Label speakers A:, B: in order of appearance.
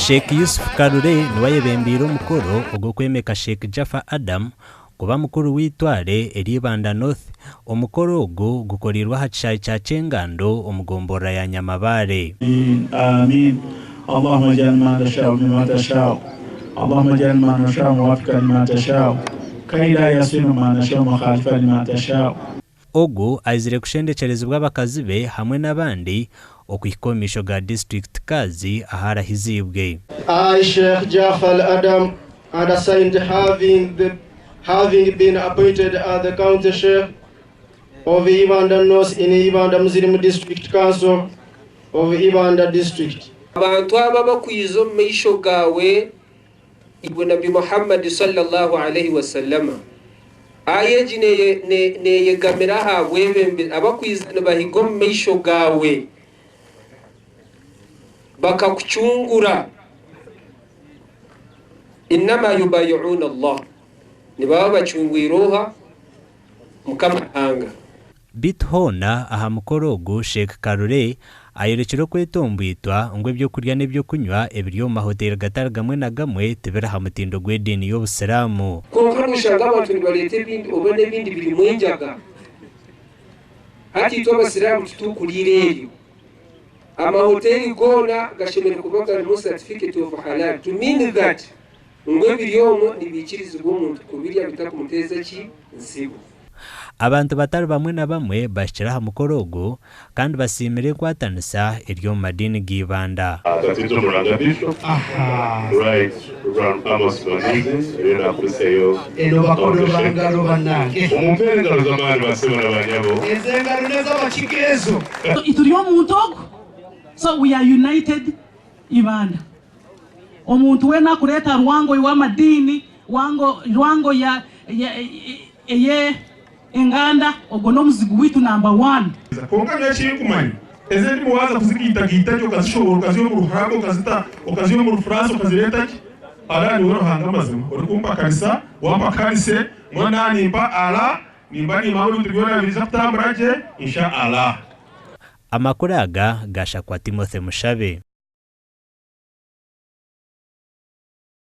A: Sheikh Yusuf Kalule niwe ayebembeire omukoro ogw'okwemeka Sheikh Jaffa Adam kuba mukuru w'eitware erya Ibanda North. Omukoro ogu gukoreirwe aha kishaayi kya Kyengando omu gomborora ya Nyamabaare.
B: Aameen Allahumma ij'alni ma tashau mimma tashau Allahumma ij'alni ma nashau muwafiqan lima tashau kay la yasiru ma nashau mukhalifan lima tashau.
A: Ogu aizire kushendekyerezibwa abakazi be hamwe n'abandi okuhika omu maisho ga disiturikiti Kaazi ahu arahiziibwe.
C: I, Sheikh Jafar Adam, undersigned having the having been appointed as the County Sheikh of Ibanda North in Ibanda Muslim District Council of Ibanda District.
D: Abantu abo abakwiiza omu maisho gaawe Iwe Nabbi Muhammad swalla Llahu alaihi wasallama, Aya egi neyegamira aha bwebembezi, abakwiiza nibahiga omu maisho gaawe bakakucungura, Innama yubayi'uuna Allah, nibaba bacungwire oha? Mukama Ruhanga.
A: Beitu hoona aha mukoro ogu, Sheikh Kalule ayorekire okwetombwitwa ngu eby'okurya n'eby'okunywa ebiri omu mahoteeri gatari gamwe na gamwe tibiri aha mutindo gw'ediini y'Obusiraamu.
D: Kwonka noshanga abantu nibareeta ebindi oba n'ebindi birimu enjaga. Hati itwe abasiraamu titukuriira eryo. Amahoteeri goona gashemereire kuba garimu certificate of halal to mean that ngu ebiri omwo nibiikirizibwa omuntu kubirya bitakumuteeza ki? Nzibu.
A: Abantu batari bamwe na bamwe bahikire aha mukoro ogu kandi basiimire enkwatanisa eri omu madiini ga Ibanda.
E: Tatizo Muranga Bishop, Right Rev Amos Muhizi eriyo nakuriseyo
F: Eno bakodo
E: County
F: ba
E: Sheikh.
F: ngalo banange.
E: Mumpeere engaro z'amaani ba sebo na banyabo.
F: Ezo engaro n'ezabakiga ezo.
G: Turi omuntu ogu so we are united Ibanda. Omuntu weena akureeta rwango y'amadiini, rwango ey'enganda, ogwo n'omuzigu waitu namba wani.
H: Kwonka nyowe eki ndikumanya, ezi endimi waaza kuzigaitagaita gye okazishoboora okaziiha omu Ruhanga okazita okaziiha omu Rufuransa okazireeta gye, Allah niwe Ruhanga mazima orikumpakanisa, wampakanise mbwenu naaba nimpa Allah nimba nimanya ngu ebintu byona nibiija kutambura gye Insha Allah.
A: Amakuru aga gashakwa Timothy Mushabe.